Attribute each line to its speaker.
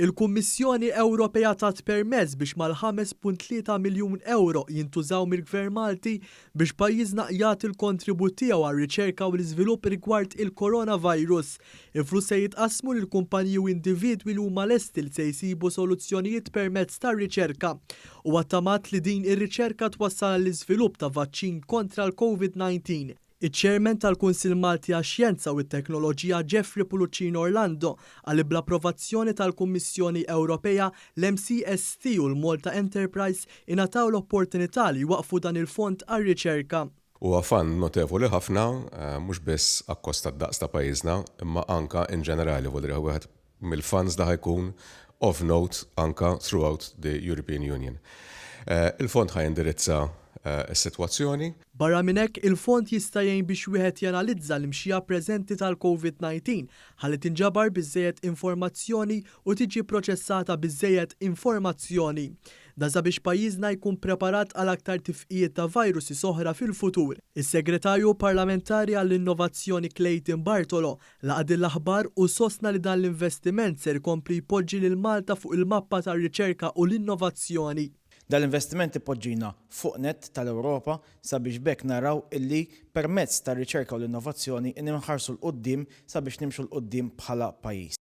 Speaker 1: Il-Kummissjoni Ewropea tat permess biex mal-5.3 miljun ewro jintużaw mill-Gvern Malti biex pajjiżna jagħti l-kontribut tiegħu għar-riċerka u l-iżvilupp rigward il-coronavirus. Il-flus se jitqassmu lil kumpaniji u individwi li huma lesti li se jsibu soluzzjonijiet permezz tar-riċerka. Huwa ttamat li din ir-riċerka twassal għall-iżvilupp ta' vaċċin kontra l-COVID-19. Iċ-Chairman tal-Kunsill Malti għax-Xjenza u t-Teknoloġija Jeffrey Pullicino Orlando qal li bl-approvazzjoni tal-Kummissjoni Ewropea, l-MCST u l-Malta Enterprise ingħataw l-opportunità li jwaqqfu dan il-fond għar-riċerka.
Speaker 2: Huwa fund notevoli ħafna, mhux biss akkost tad-daqs ta' pajjiżna, imma anka in ġenerali, vuol dire wieħed mill-funds li ħa jkun of note anka throughout the European Union. Il-fond ħa jindirizza s-sitwazzjoni.
Speaker 1: Barra minn hekk, il-fond jista' jgħin biex wieħed janalizza l-imxija preżenti tal-COVID-19 ħalli tinġabar biżżejjed informazzjoni u tiġi proċessata biżżejjed informazzjoni. Dan sabiex pajjiżna jkun preparat għal aktar tifqijiet ta' viruses oħra fil-futur. Is-Segretarju Parlamentari għall-Innovazzjoni Clayton Bartolo laqa' din l-aħbar u sostna li dan l-investiment ser ikompli jpoġġi lil Malta fuq il-mappa tar-riċerka u l-innovazzjoni.
Speaker 3: Dan l-investiment ipoġġina fuq nett tal-Ewropa sabiex b'hekk naraw illi permezz tar-riċerka u l-innovazzjoni inħarsu 'l quddiem sabiex nimxu 'l quddiem bħala pajjiż.